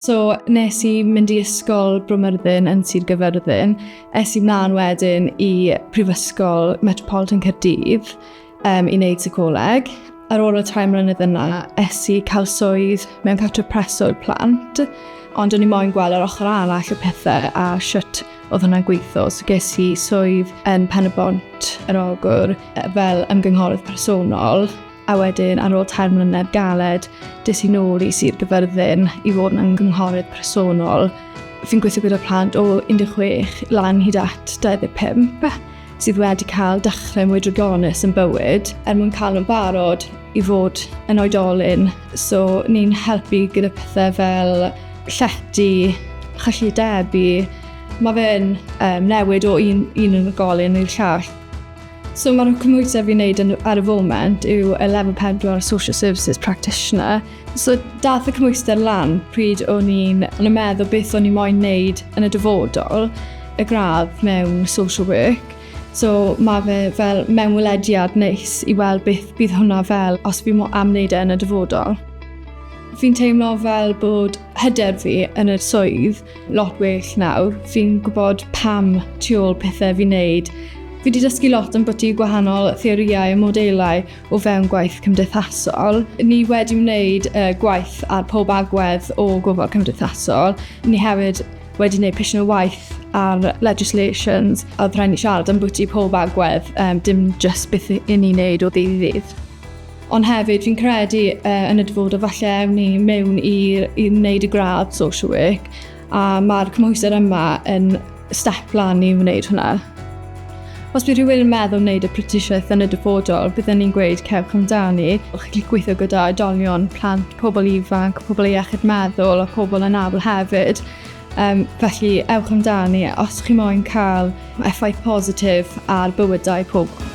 So nes i mynd i ysgol Bro Myrddin yn Sir Gyfyrddin. Es i mlaen wedyn i Prifysgol Metropolitan Caerdydd i wneud seicoleg. Ar ôl y tair mlynedd yna, es i cael swydd mewn cartref preswyl plant, ond o'n i moyn gweld yr ochr arall y pethau a shwt oedd hwnna'n gweithio. So ges i swydd yn Pen-y-bont yr Ogwr fel ymgynghorydd personol. A wedyn, ar ôl tair mlynedd galed, des i nôl i Sir Gyfyrddin i fod yn ymgynghorydd personol. Fi'n gweithio gyda plant o 16 lan hyd at 25 sydd wedi cael dechrau mwy drygionus yn bywyd er mwyn cael nhw'n barod i fod yn oedolyn. So ni'n helpu gyda pethau fel llety, chyllidebu. Mae fe'n newid o un, un unigolyn i'r llall. So mae'r cymhwyster fi'n neud yn, ar y foment yw y Level 4 Social Services Practitioner. So dath y cymhwyster lan pryd o'n i'n o'n i'n meddwl beth o'n i moyn neud yn y dyfodol, y gradd mewn social work. So mae fe fel mewnwelediad neis i weld beth bydd hwnna fel os fi am wneud e yn y dyfodol. Fi'n teimlo fel bod hyder fi yn y swydd lot well nawr. Fi'n gwybod pam tu ôl pethau fi'n neud. Fi wedi dysgu lot am bwyty gwahanol theorïau a modelau o fewn gwaith cymdeithasol. Ni wedi wneud gwaith ar pob agwedd o gofal cymdeithasol. Ni hefyd wedi gwneud pishin o waith ar legislations a oedd rhaid ni siarad am bwyty pob agwedd, dim just beth i ni'n neud o ddydd i ddydd. Ond hefyd, fi'n credu yn y dyfodol falle ewn ni mewn i, i wneud y gradd social work a mae'r cymhwyster yma yn step lan i wneud hwnna. Os bydd rhywun yn meddwl wneud y prentisiaeth yn y dyfodol, byddwn ni'n gweud cewch amdani. Chi'n gallu gweithio gyda oedolion, plant, pobl ifanc, pobl iechyd meddwl a pobl anabl hefyd. Felly, ewch amdani os chi moyn cael effaith positif ar bywydau pobl.